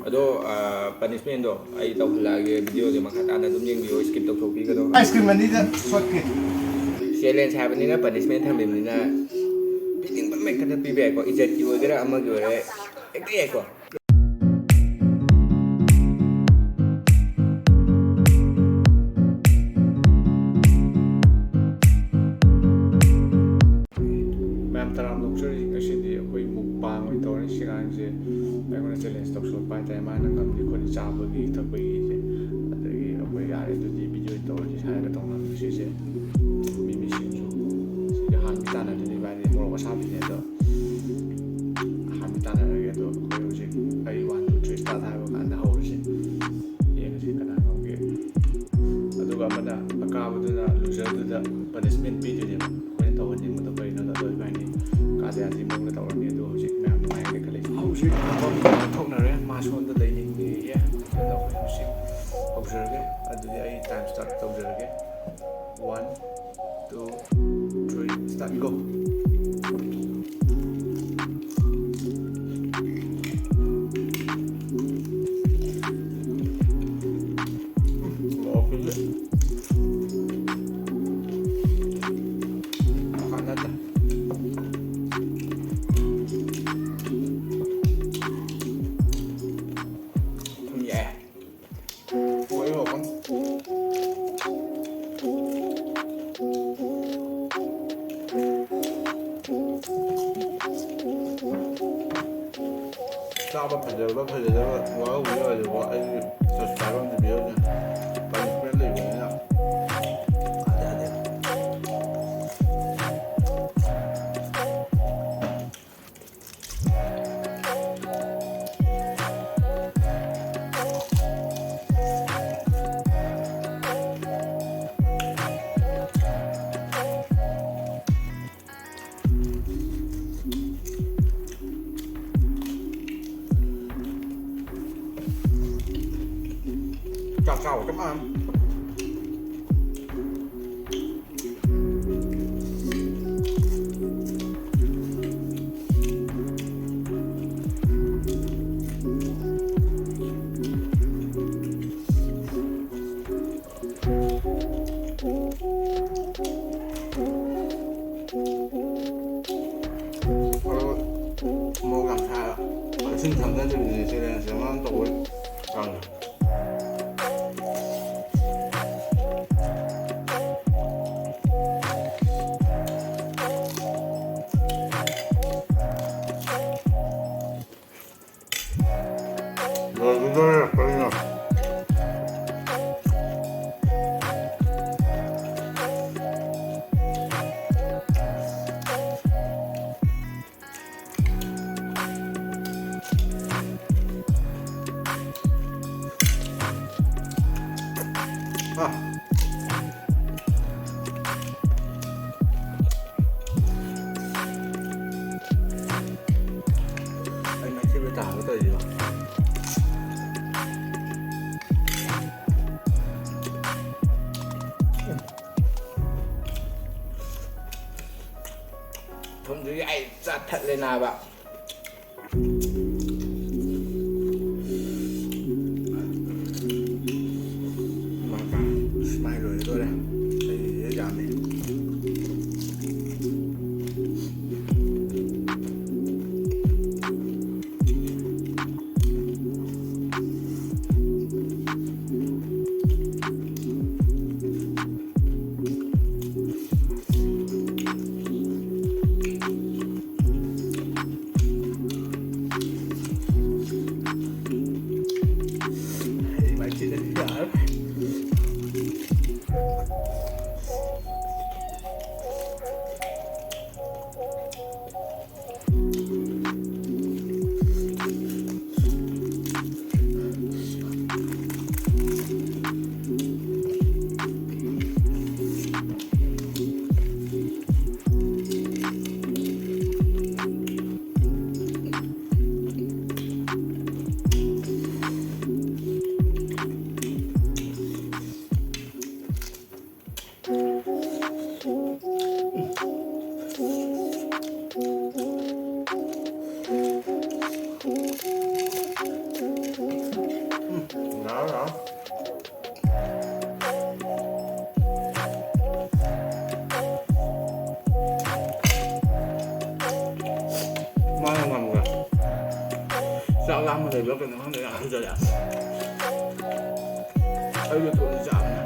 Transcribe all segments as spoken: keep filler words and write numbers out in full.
ꯑꯗꯣ ꯄꯅꯤꯁꯃꯦꯟꯗꯣ ꯑꯩ ꯇꯧꯍꯜꯂꯛꯑꯒꯦ, ꯚꯤꯗꯤꯑꯣꯁꯦ ꯃꯈꯥ ꯇꯥꯅ ꯑꯗꯨꯝ ꯌꯦꯡꯕꯤꯌꯣ, ꯁ꯭ꯀꯤꯞ ꯇꯧꯊꯣꯛꯄꯤꯒꯅꯣ꯫ ꯑꯥꯏꯁ ꯀ꯭ꯔꯤꯝ ꯑꯅꯤꯗ ꯁꯣꯠꯀꯦ꯫ ꯆꯦꯂꯦꯟꯖ ꯍꯥꯏꯕꯅꯤꯅ, ꯄꯅꯤꯁꯃꯦꯟ ꯊꯝꯃꯤꯕꯅꯤꯅ ꯄꯤꯅꯤꯡꯕ ꯑꯃ ꯍꯦꯛꯇ ꯄꯤꯕ ꯌꯥꯏꯀꯣ, ꯏꯖꯠꯀꯤ ꯑꯣꯏꯒꯦꯔꯥ ꯑꯃꯒꯤ ꯑꯣꯏꯒꯦꯔꯥ ꯍꯦꯛꯇ ꯌꯥꯏꯀꯣ꯫ ꯃꯌꯥꯝ ꯇꯔꯥꯝꯅ ꯑꯣꯛꯆꯔꯤ꯫ ꯉꯁꯤꯗꯤ ꯑꯩꯈꯣꯏ ꯃꯨꯛꯕꯥꯡ ꯑꯣꯏꯅ ꯇꯧꯔꯅꯤ꯫ ꯁꯤ ꯑꯉꯥꯡꯁꯦ ꯑꯩꯉꯣꯟꯗ ꯆꯦꯂꯦꯟꯖ ꯇꯧꯁꯜꯂꯛꯄ ꯍꯥꯏꯇꯥꯔꯦ꯫ ꯃꯥꯅ ꯉꯝꯅꯤ ꯈꯣꯠꯅꯤ ꯆꯥꯕꯒꯤ ꯊꯛꯄꯒꯤꯁꯦ꯫ ꯑꯗꯒꯤ ꯑꯩꯈꯣꯏ ꯌꯥꯔꯦ ꯑꯗꯨꯗꯤ ꯚꯤꯗꯤꯑꯣ ꯑꯣꯏꯅ ꯇꯧꯔꯁꯤ ꯍꯥꯏꯔꯒ ꯇꯧꯅꯕꯅꯤ ꯁꯤꯁꯦ꯫ ꯃꯤꯃꯤ ꯁꯤꯡꯖꯨ꯫ ꯁꯤꯗꯤ ꯍꯥꯟꯕꯤ ꯇꯥꯟꯅꯗꯣꯏꯅꯤ ꯏꯕꯥꯅꯤ꯫ ꯃꯣꯔꯣꯛ ꯑꯁꯥꯕꯤꯅꯦ ꯑꯗꯣ꯫ ꯍꯥꯟꯕꯤ ꯇꯥꯟꯅꯔꯒꯦ ꯑꯗꯣ ꯑꯩꯈꯣꯏ ꯍꯧꯖꯤꯛ ꯑꯩ ꯋꯥꯟ ꯇꯨ ꯊ꯭ꯔꯤ ꯁ꯭ꯇꯥꯔꯠ ꯍꯥꯏꯕ ꯀꯥꯟꯗ ꯍꯧꯔꯁꯤ꯫ ꯌꯦꯡꯉꯁꯤ ꯀꯅꯥ ꯉꯝꯒꯦ꯫ ꯑꯗꯨꯒ ꯑꯃꯅ ꯑꯀꯥꯕꯗꯨꯅ ꯂꯨꯖꯔꯗꯨꯗ ꯄꯅꯤꯁꯃꯦꯟ ꯄꯤꯗꯣꯏꯅꯦꯕ꯫ ꯑꯩꯈꯣꯏꯅ ꯇꯧꯍꯟꯅꯤꯡꯕꯗꯣ ꯀꯔꯤꯅꯣꯗꯣ ꯑꯗꯣ ꯏꯕꯥꯅꯤ ꯀꯥꯗ ꯌꯥꯗꯤ ꯃꯑꯣꯡꯗ ꯇꯧꯔꯅꯤ꯫ ꯑꯗꯣ ꯍꯧꯖꯤꯛ ꯃꯌꯥꯝ ꯅꯨꯡꯉꯥꯏꯔꯦ ꯈꯜꯂꯤ꯫ ꯍꯧꯖꯤꯛ ꯊꯣꯛꯅꯔꯦ꯫ ꯃꯥ ꯁꯣꯝꯗ ꯂꯩꯅꯤꯡꯉꯦꯌꯦ꯫ ꯑꯗꯣ ꯑꯩꯈꯣꯏ ꯍꯧꯖꯤꯛ ꯍꯧꯖꯔꯒꯦ꯫ ꯑꯗꯨꯗꯤ ꯑꯩ ꯇꯥꯏꯝ ꯁ꯭ꯇꯥꯔꯠ ꯇꯧꯖꯔꯒꯦ꯫ One, two, three, start, go. ꯃꯣꯔꯣꯛꯁꯤꯗꯤ ꯀꯥꯟꯅꯗꯦ꯫ ꯊꯨꯝ ꯌꯥꯛꯑꯦ꯫ ꯃꯣꯏ ꯃꯐꯝ꯫ ꯆꯥꯕ ꯐꯖꯕ ꯐꯖꯗꯕ ꯋꯥꯍꯧꯕ ꯌꯥꯎꯔꯗꯤꯀꯣ, ꯑꯩꯒꯤ subscribe ꯑꯝꯇ ꯄꯤꯔꯝꯃꯨꯅꯦ꯫ Punishment ꯂꯩꯕꯅꯤꯅ꯫ ꯌꯥꯗꯦ, ꯌꯥꯗꯦ꯫ ꯆꯥꯛ ꯆꯥꯕ ꯆꯞ ꯃꯥꯟꯅꯩ꯫ ꯇꯧꯕ ꯌꯥꯝꯅ꯫ ꯂꯣꯏꯒꯗꯧꯔꯦ ꯀꯔꯤꯅꯣ? ꯑꯥ꯫ ꯑꯩ ꯃꯩꯈꯦꯠ ꯂꯣꯏ ꯇꯥꯍꯧꯒꯦ ꯇꯧꯔꯤꯁꯤꯕꯣ꯫ ꯊꯨꯝꯁꯨ ꯌꯥꯏ ꯆꯥꯊꯠꯂꯦ ꯅꯥꯕ꯫ ꯃꯥꯏ ꯂꯣꯏꯒꯗꯧꯔꯦ꯫ ꯑꯩꯒꯤꯁꯦ ꯌꯥꯝꯃꯤ꯫ ꯂꯥꯝꯕ ꯂꯩꯕ꯭ꯔꯥ ꯀꯩꯅꯣ ꯈꯪꯗꯦ, ꯌꯥꯝ ꯍꯦꯟꯖꯜꯂꯦ꯫ ꯑꯩꯁꯨ ꯊꯣꯡꯉ ꯆꯥꯕꯅꯦ꯫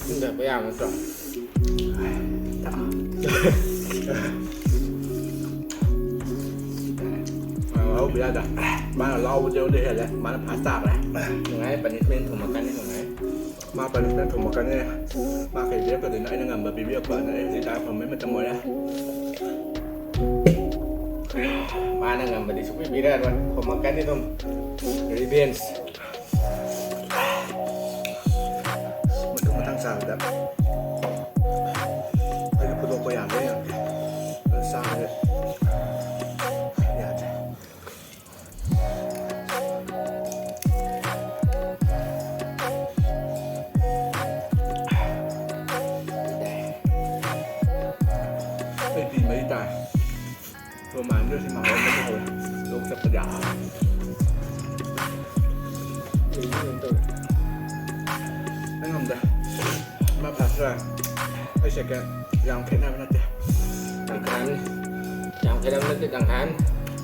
ꯁꯤꯟꯗꯕ ꯌꯥꯕ ꯅꯠꯇ꯭ꯔꯣ? ꯂꯧꯕ ꯌꯥꯗ꯫ ꯃꯥꯅ ꯂꯥꯎꯕꯗꯤ ꯑꯩꯉꯣꯟꯗ ꯍꯦꯜꯂꯦ꯫ ꯃꯥꯅ ꯐꯥꯁ ꯇꯥꯈ꯭ꯔꯦ꯫ ꯅꯨꯡꯉꯥꯏ, ꯄꯅꯤꯁꯃꯦꯟ ꯊꯨꯝꯃꯛꯀꯅꯤ, ꯅꯨꯡꯉꯥꯏ꯫ ꯃꯥ ꯄꯅꯤꯁꯃꯦꯟ ꯊꯨꯝꯃꯛꯀꯅꯤ꯫ ꯃꯥ ꯀꯩ ꯄꯤꯔꯛꯀꯗꯣꯏꯅꯣ? ꯑꯩꯅ ꯉꯝꯕ ꯄꯤꯕꯤꯔꯛꯄ꯫ ꯑꯗꯨꯅ ꯑꯩ ꯍꯧꯖꯤꯛ ꯇꯥꯔꯛ ꯐꯝꯕꯩ ꯃꯇꯝ ꯑꯣꯏꯔꯦ꯫ ꯃꯥꯅ ꯉꯝꯕꯗꯤ ꯁꯨꯡꯄꯤ ꯄꯤꯔꯛꯑꯔꯣꯏ꯫ ꯊꯨꯝꯃꯛꯀꯅꯤ ꯑꯗꯨꯝ꯫ ꯔꯤꯚꯦꯟꯖ꯫ ꯃꯊꯪ ꯃꯊꯪ ꯆꯥꯕꯗ ꯑꯩꯅ ꯐꯨꯗꯣꯛꯄ ꯌꯥꯕ꯭ꯔꯥ ꯌꯦꯡꯉꯒꯦ꯫ ꯑꯗꯣ ꯆꯥꯕꯁꯦ ꯌꯥꯗ꯭ꯔꯦ꯫ ꯑꯩ ꯄꯤ ꯃꯔꯤ ꯇꯥꯔꯦ꯫ ꯔꯣꯃꯥꯟꯗꯣ ꯁꯤ ꯃꯍꯥꯎ ꯑꯃ ꯇꯧꯍꯧꯔꯦ꯫ ꯂꯧ ꯆꯠꯄꯗ꯫ ꯑꯩ ꯉꯝꯗꯦ꯫ ꯃꯥ ꯐꯥꯔꯁ ꯇꯥꯔꯦ꯫ ꯑꯩ ꯁꯦꯀꯦꯟ꯫ ꯌꯥꯝ ꯈꯦꯠꯅꯕ ꯅꯠꯇꯦ꯫ ꯇꯪꯈꯥꯏ ꯑꯃꯅꯤ꯫ ꯌꯥꯝ ꯈꯦꯠꯅꯕ ꯅꯠꯇꯦ, ꯇꯪꯈꯥꯏ ꯑꯃꯅꯤ꯫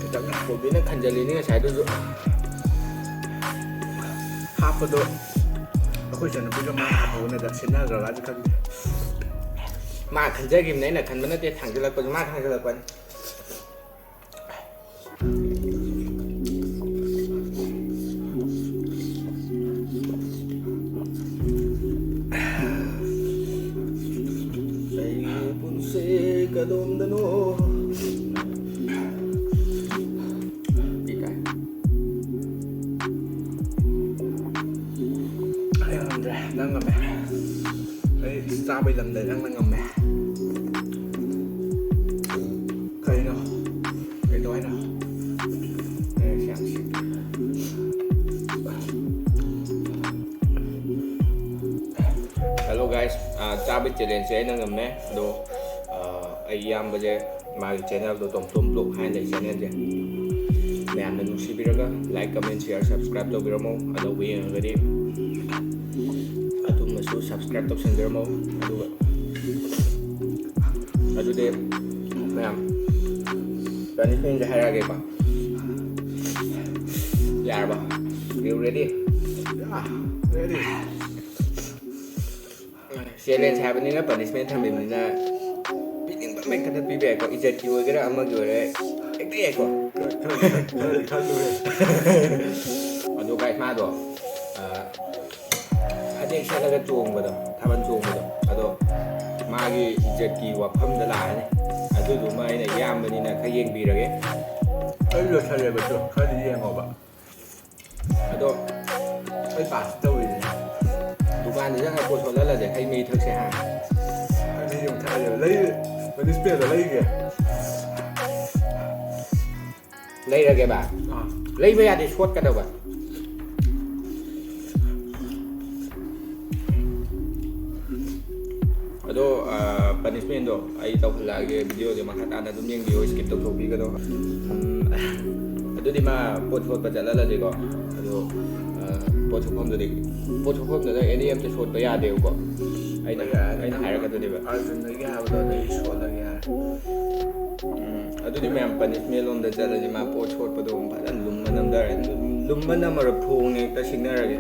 ꯈꯤꯇꯪ ꯕꯣꯕꯤꯅ ꯈꯟꯖꯜꯂꯤꯅꯤ ꯉꯁꯥꯏꯗꯨꯁꯨ꯫ ꯍꯥꯞꯄꯗꯣ ꯑꯩꯈꯣꯏ ꯏꯆꯟꯅꯨꯄꯤꯒ ꯃꯥ ꯍꯥꯞꯄꯧꯅꯗ ꯁꯤꯟꯅꯈ꯭ꯔꯕꯗꯤ ꯈꯪꯗꯦ꯫ ꯃꯥ ꯈꯟꯖꯈꯤꯕꯅꯦ, ꯑꯩꯅ ꯈꯟꯕ ꯅꯠꯇꯦ, ꯊꯥꯡꯖꯜꯂꯛꯄꯁꯨ ꯃꯥ ꯊꯥꯡꯖꯜꯂꯛꯄꯅꯤ꯫ ꯑꯩꯒꯤ ꯄꯨꯟꯁꯤ ꯀꯗꯣꯝꯗꯅꯣ꯫ ꯑꯩ ꯉꯝꯗ꯭ꯔꯦ, ꯅꯪ ꯉꯝꯃꯦ꯫ ꯑꯩ ꯆꯥꯕꯩ ꯂꯝꯗ ꯅꯪꯅ ꯉꯝꯃꯦ꯫ ꯀꯩꯅꯣ? ꯀꯩꯗꯧ ꯍꯥꯏꯅꯣ? ꯑꯩ ꯌꯥꯝ ꯁꯤꯛ-, Hello guys, ꯑꯥ, ꯆꯥꯕꯩ ꯆꯦꯂꯦꯟꯖꯁꯦ ꯑꯩꯅ ꯉꯝꯃꯦ꯫ ꯑꯗꯣ, ꯑꯥ, ꯑꯩ ꯏꯌꯥꯝꯕꯁꯦ ꯃꯥꯒꯤ ꯆꯦꯅꯦꯜꯗꯣ ꯇꯣꯝ ꯇꯣꯝ ꯕ꯭ꯂꯣꯛ ꯍꯥꯏꯅ ꯂꯩ ꯆꯦꯅꯦꯜꯁꯦ꯫ ꯃꯌꯥꯝꯅ ꯅꯨꯡꯁꯤꯕꯤꯔꯒ like, comment, share, subscribe ꯇꯧꯕꯤꯔꯝꯃꯣ꯫ ꯑꯅꯧꯕ ꯌꯦꯡꯉꯒꯗꯤ ꯑꯗꯨꯝꯕꯁꯨ subscribe ꯇꯧꯁꯟꯕꯤꯔꯝꯃꯣ꯫ ꯑꯗꯨꯒ ꯑꯗꯨꯗꯤ ꯃꯌꯥꯝ punishmentꯁꯦ ꯍꯥꯏꯔꯛꯑꯒꯦꯀꯣ꯫ ꯌꯥꯔꯕ? You ready? Ready. Challenge ꯍꯥꯏꯕꯅꯤꯅ punishment ꯊꯝꯃꯤꯕꯅꯤꯅ ꯄꯤꯅꯤꯡꯕ ꯃꯈꯩ ꯈꯛꯇ ꯄꯤꯕ ꯌꯥꯏꯀꯣ꯫ ꯏꯖꯠꯀꯤ ꯑꯣꯏꯒꯦꯔꯥ ꯑꯃꯒꯤ ꯑꯣꯏꯒꯦꯔꯥ ꯍꯦꯛꯇ ꯌꯥꯏꯀꯣ꯫ ꯈꯔꯗꯤ ꯈꯜꯂꯨꯔꯦ꯫ ꯑꯗꯣ guys ꯃꯥꯗꯣ ꯐꯅꯦꯛ ꯁꯦꯠꯂꯒ ꯆꯣꯡꯕꯗꯣ, ꯊꯥꯕꯜ ꯆꯣꯡꯕꯗꯣ, ꯑꯗꯣ ꯃꯥꯒꯤ ꯏꯖꯠꯀꯤ ꯋꯥꯐꯝꯗ ꯂꯥꯛꯑꯅꯤ꯫ ꯑꯗꯨꯗꯨꯃ ꯑꯩꯅ ꯏꯌꯥꯝꯕꯅꯤꯅ ꯈꯔ ꯌꯦꯡꯕꯤꯔꯒꯦ꯫ ꯑꯩ ꯂꯣꯏꯁꯜꯂꯦꯕ꯫ ꯈꯔꯗꯤ ꯌꯦꯡꯉꯣꯕ꯫ ꯑꯗꯣ ꯑꯩ pass ꯇꯧꯔꯤꯅꯦ꯫ ꯗꯨꯀꯥꯟꯗ ꯆꯪꯉꯒ ꯄꯣꯠ ꯁꯣꯠꯍꯜꯂꯁꯦ, ꯍꯩ ꯃꯍꯤ ꯊꯛꯁꯦ ꯍꯥ꯫ ꯑꯩ ꯌꯣꯡꯊꯛꯑꯁꯦꯕ꯫ ꯂꯩ꯫ Punishmentꯗ ꯂꯩꯒꯦ꯫ ꯂꯩꯔꯒꯦꯕ꯫ ꯑꯥ꯫ ꯂꯩꯕ ꯌꯥꯗꯦ, ꯁꯣꯠꯀꯗꯧꯕ꯫ ꯑꯗꯣ punishmentꯗꯣ ꯑꯩ ꯇꯧꯍꯜꯂꯛꯑꯒꯦ꯫ Videoꯁꯦ ꯃꯈꯥ ꯇꯥꯅ ꯑꯗꯨꯝ ꯌꯦꯡꯕꯤꯌꯣ, skip ꯇꯧꯊꯣꯛꯄꯤꯒꯅꯣ꯫ ꯎꯝ, ꯑꯗꯨꯗꯤ ꯃꯥ ꯄꯣꯠ ꯁꯣꯠꯄ ꯆꯠꯍꯜꯂꯁꯤꯀꯣ꯫ ꯑꯗꯣ ꯄꯣꯠ ꯁꯣꯠꯐꯝꯗꯨꯗꯤ, ꯄꯣꯠ ꯁꯣꯠꯐꯝꯗꯨꯗ any ꯑꯝꯇ ꯁꯣꯠꯄ ꯌꯥꯗꯦꯕꯀꯣ꯫ ꯑꯩꯅ ꯑꯩꯅ ꯍꯥꯏꯔꯛꯀꯗꯣꯏꯅꯦꯕ꯫ ꯑꯥꯔꯖꯨꯟꯗꯒꯤ ꯍꯥꯏꯕꯗꯣ ꯑꯗꯩ ꯁꯣꯠꯂꯒꯦ ꯍꯥꯏꯔꯦ꯫ ꯎꯝ, ꯑꯗꯨꯗꯤ ꯃꯌꯥꯝ punishment ꯂꯣꯝꯗ ꯆꯠꯂꯁꯤ꯫ ꯃꯥ ꯄꯣꯠ ꯁꯣꯠꯄꯗꯣ ꯑꯃꯨꯛ ꯐꯖꯅ ꯂꯨꯝꯕ ꯅꯝꯊꯔꯦ꯫ ꯂꯨꯝꯕ ꯅꯝꯃꯔ ꯐꯣꯡꯅ ꯍꯦꯛꯇ ꯁꯤꯡꯅꯔꯒꯦ꯫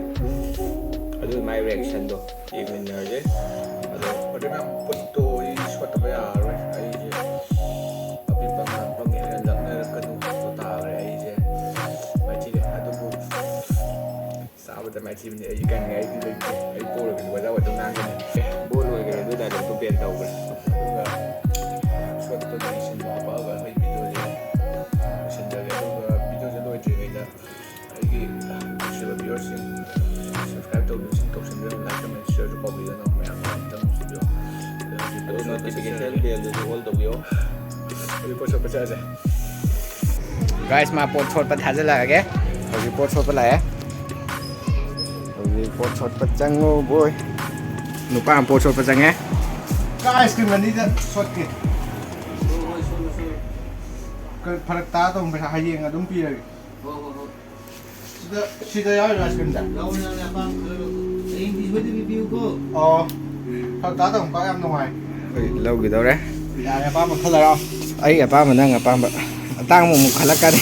ꯑꯗꯨ ꯃꯥꯏ reactionꯗꯣ ꯌꯦꯡꯃꯤꯟꯅꯔꯁꯦ꯫ ꯑꯗꯣ ꯑꯗꯩ ꯃꯌꯥꯝ ꯄꯣꯠꯇꯣ ꯑꯩ ꯁꯣꯠꯇꯕ ꯌꯥꯔꯔꯣꯏ꯫ ꯑꯩꯁꯦ ꯑꯄꯤꯛꯄ ꯑꯉꯥꯡ ꯐꯪꯉꯦ ꯍꯥꯏꯅ ꯂꯛꯅꯔꯛꯀꯅꯨ ꯍꯥꯏꯕ ꯇꯥꯈ꯭ꯔꯦ꯫ ꯑꯩꯁꯦ ꯃꯥꯏꯊꯤꯔꯦ꯫ ꯑꯗꯨꯕꯨ ꯆꯥꯕꯗ ꯃꯥꯏꯊꯤꯕꯅꯤ꯫ ꯑꯩ ꯀꯟꯅꯤꯡꯉꯥꯏꯗꯤ ꯂꯩꯇꯦ꯫ ꯑꯩ ꯄꯣꯔꯒꯗꯤ ꯋꯥꯖꯥꯎ ꯑꯗꯨꯝ ꯉꯥꯡꯒꯅꯤ꯫ ꯕꯣꯜ ꯑꯣꯏꯈ꯭ꯔꯦ, ꯑꯗꯨ dialogueꯇꯣ ban ꯇꯧꯈ꯭ꯔꯦ꯫ ꯑꯗꯨꯒ ꯁꯣꯠꯄꯒꯤ ꯁꯤꯟꯗꯣ ꯍꯥꯄꯛꯑꯒ ꯑꯩꯈꯣꯏ videoꯁꯦ ꯂꯣꯏꯁꯤꯟꯖꯔꯒꯦ꯫ ꯑꯗꯨꯒ videoꯁꯦ ꯂꯣꯏꯗ꯭ꯔꯤꯉꯩꯗ ꯑꯩꯒꯤ ꯅꯨꯡꯁꯤꯕ viewerꯁꯤꯡ subscribe ꯇꯧꯕꯤꯌꯨ, ꯁꯤꯡ ꯇꯧꯁꯤꯟꯕꯤꯔꯝꯃꯨ, like, comment, shareꯁꯨ ꯀꯥꯎꯕꯤꯒꯅꯨ꯫ ꯃꯌꯥꯝ ꯑꯝꯇꯪ ꯅꯨꯡꯁꯤꯕꯤꯌꯨ꯫ ꯑꯗꯣ ꯍꯧꯖꯤꯛ ꯑꯗꯨ post ꯁꯣꯠꯄ notification ꯆꯠꯆꯔꯒꯦ꯫ bellꯗꯨꯁꯨ all ꯇꯧꯕꯤꯌꯣ꯫ ꯍꯧꯖꯤꯛ post ꯁꯣꯠꯄ ꯆꯠꯂꯁꯦ꯫ Guys ꯃꯥ ꯄꯣꯠ ꯁꯣꯠꯄ ꯊꯥꯖꯤꯜꯂꯛꯑꯒꯦ꯫ ꯍꯧꯖꯤꯛ ꯄꯣꯠ ꯁꯣꯠꯄ ꯂꯥꯛꯑꯦ꯫ ꯍꯧꯖꯤꯛ ꯄꯣꯠ ꯁꯣꯠꯄ ꯆꯪꯉꯣ ꯕꯣꯏ꯫ ꯅꯨꯄꯥ ꯑꯃ ꯄꯣꯠ ꯁꯣꯠꯄ ꯆꯪꯉꯦ꯫ ꯀꯥ ice cream ꯑꯅꯤꯗ ꯁꯣꯠꯀꯦ꯫ ꯐꯔꯛ ꯇꯥꯗꯧꯕ ꯄꯩꯁꯥ ꯍꯌꯦꯡ ꯑꯗꯨꯝ ꯄꯤꯔꯒꯦ꯫ ꯍꯣꯏ ꯍꯣꯏ ꯍꯣꯏ꯫ ꯁꯤꯗ ꯁꯤꯗ ꯌꯥꯎꯔꯤꯕ ꯑꯥꯏꯁ ꯀ꯭ꯔꯤꯝꯁꯦ? ꯌꯥꯎꯕꯅꯦ, ꯌꯥꯎꯕꯅꯦ, ꯑꯄꯥꯝꯕ ꯈꯜꯂꯣ꯫ ꯍꯌꯦꯡꯗꯤ ꯁꯣꯏꯗꯕꯤ ꯄꯤꯌꯨꯀꯣ꯫ ꯑꯣ꯫ ꯐꯔꯛ ꯇꯥꯗꯧꯕ ꯌꯥꯝ ꯅꯨꯡꯉꯥꯏ꯫ ꯑꯩꯈꯣꯏ ꯂꯧꯈꯤꯗꯧꯔꯦ꯫ ꯌꯥꯔꯦ, ꯑꯄꯥꯝꯕ ꯈꯜꯂꯔꯣ꯫ ꯑꯩ ꯑꯄꯥꯝꯕ, ꯅꯪ ꯑꯄꯥꯝꯕ꯫ ꯑꯇꯥꯡꯕ ꯑꯃꯨꯛ ꯈꯜꯂꯛꯀꯅꯤ꯫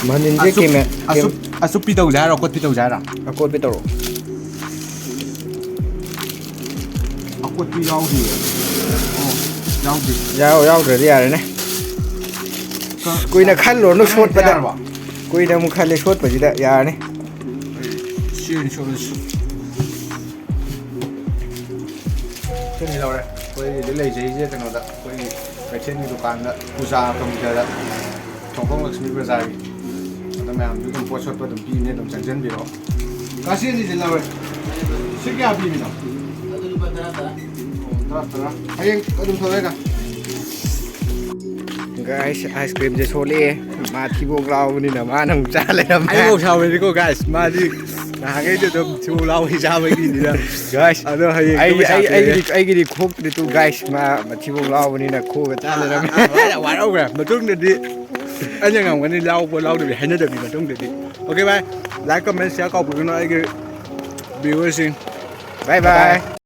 ꯃꯅꯤꯟꯁꯦ ꯑꯆꯨꯞ- ꯀꯦꯃꯦ- ꯑꯆꯨꯞ- ꯑꯆꯨꯞꯄꯤ ꯇꯧꯁꯦ ꯍꯥꯏꯔꯣ, ꯑꯀꯣꯠꯄꯤ ꯇꯧꯁꯦ ꯍꯥꯏꯔꯣ? ꯑꯀꯣꯠꯄꯤ ꯇꯧꯔꯛꯑꯣ꯫ ꯑꯀꯣꯠꯄꯤ ꯌꯥꯎꯗꯤꯌꯦ꯫ ꯑꯣ, ꯌꯥꯎꯗꯦ꯫ ꯌꯥꯎ ꯌꯥꯎꯗ꯭ꯔꯗꯤ ꯌꯥꯔꯦꯅꯦ꯫ ꯀꯨꯏꯅ ꯈꯜꯂꯨꯔꯅꯨ ꯁꯣꯠꯄꯗ꯫ ꯌꯥꯔꯕꯣ? ꯀꯨꯏꯅ ꯑꯃꯨꯛ ꯈꯜꯂꯦ ꯁꯣꯠꯄꯁꯤꯗ ꯌꯥꯔꯅꯤ꯫ ꯁꯤ ꯑꯣꯏꯅ ꯁꯣꯠꯂꯁꯤ꯫ ꯁꯤꯅꯤ ꯂꯧꯔꯦ꯫ ꯑꯩꯈꯣꯏꯒꯤꯗꯤ ꯂꯩꯖꯩꯁꯦ ꯀꯩꯅꯣꯗ, ꯑꯩꯈꯣꯏꯒꯤ ꯀꯩꯊꯦꯜꯒꯤ ꯗꯨꯀꯥꯟꯗ, ꯄꯨꯖꯥ ꯀꯝꯄ꯭ꯌꯨꯇꯔꯗ, ꯊꯣꯡꯈꯣꯡ ꯂꯛꯁꯃꯤ ꯕꯖꯥꯔꯒꯤ꯫ ꯑꯗ ꯃꯌꯥꯝꯁꯨ ꯑꯗꯨꯝ ꯄꯣꯠ ꯁꯣꯠꯄ ꯑꯗꯨꯝ ꯄꯤꯕꯅꯦ, ꯑꯗꯨꯝ ꯆꯪꯁꯤꯟꯕꯤꯔꯛꯑꯣ꯫ ꯉꯁꯤꯗꯤ ꯂꯧꯔꯦ꯫ ꯁꯤ ꯀꯌꯥ ꯄꯤꯔꯤꯅꯣ? ꯑꯗꯨ ꯂꯨꯄꯥ ꯇꯔꯥ ꯇꯔꯥ꯫ ꯑꯣ, ꯇꯔꯥ ꯇꯔꯥ꯫ ꯍꯌꯦꯡ ꯑꯗꯨꯝ ꯊꯣꯛꯂꯛꯑꯒ꯫ ꯒꯥꯏꯁ, ꯑꯥꯏꯁ ꯀ꯭ꯔꯤꯝꯁꯦ ꯁꯣꯠꯂꯛꯑꯦ꯫ ꯃꯥ ꯊꯤꯕꯣꯡ ꯂꯥꯎꯕꯅꯤꯅ ꯃꯥꯅ ꯑꯃꯨꯛ ꯆꯥ ꯂꯩꯔꯝꯃꯦ꯫ ꯑꯩꯐꯥꯎ ꯁꯥꯎꯔꯦꯀꯣ ꯒꯥꯏꯁ, ꯃꯥꯗꯤ ꯅꯍꯥꯟꯈꯩꯗꯤ ꯑꯗꯨꯝ ꯊꯤꯕꯣꯡ ꯂꯥꯎꯕꯒꯤ ꯆꯥꯕꯒꯤꯅꯤꯅ꯫ ꯒꯥꯏꯁ, ꯑꯗꯣ ꯍꯌꯦꯡ ꯑꯩꯒꯤ ꯑꯗꯨꯝ ꯑꯩ- ꯁꯥꯎꯔꯦ꯫ ꯑꯩꯒꯤꯗꯤ ꯑꯩꯒꯤꯗꯤ ꯈꯣꯛꯇ꯭ꯔꯤ ꯇꯨ ꯒꯥꯏꯁ, ꯃꯥ ꯃꯊꯤꯕꯣꯡ ꯂꯥꯎꯕꯅꯤꯅ ꯈꯣꯛꯑꯒ ꯆꯥ ꯂꯩꯔꯝꯃꯦ꯫ ꯋꯥꯔꯧꯈ꯭ꯔꯦ꯫ ꯃꯇꯨꯡꯗꯗꯤ ꯑꯩꯅ ꯉꯝꯒꯅꯤ, ꯂꯥꯎꯕ ꯂꯥꯎꯗꯕꯤ ꯍꯥꯏꯅꯗꯕꯤ ꯃꯇꯨꯡꯗꯗꯤ꯫ ꯑꯣꯀꯦ ꯚꯥꯏ, ꯂꯥꯏꯛ ꯀꯃꯦꯟ ꯁꯤꯌꯥꯔ ꯀꯥꯎꯕꯤꯒꯅꯨ ꯑꯩꯒꯤ ꯚ꯭ꯌꯨꯋꯔꯁꯤꯡ꯫ ꯕꯥꯏ ꯕꯥꯏ꯫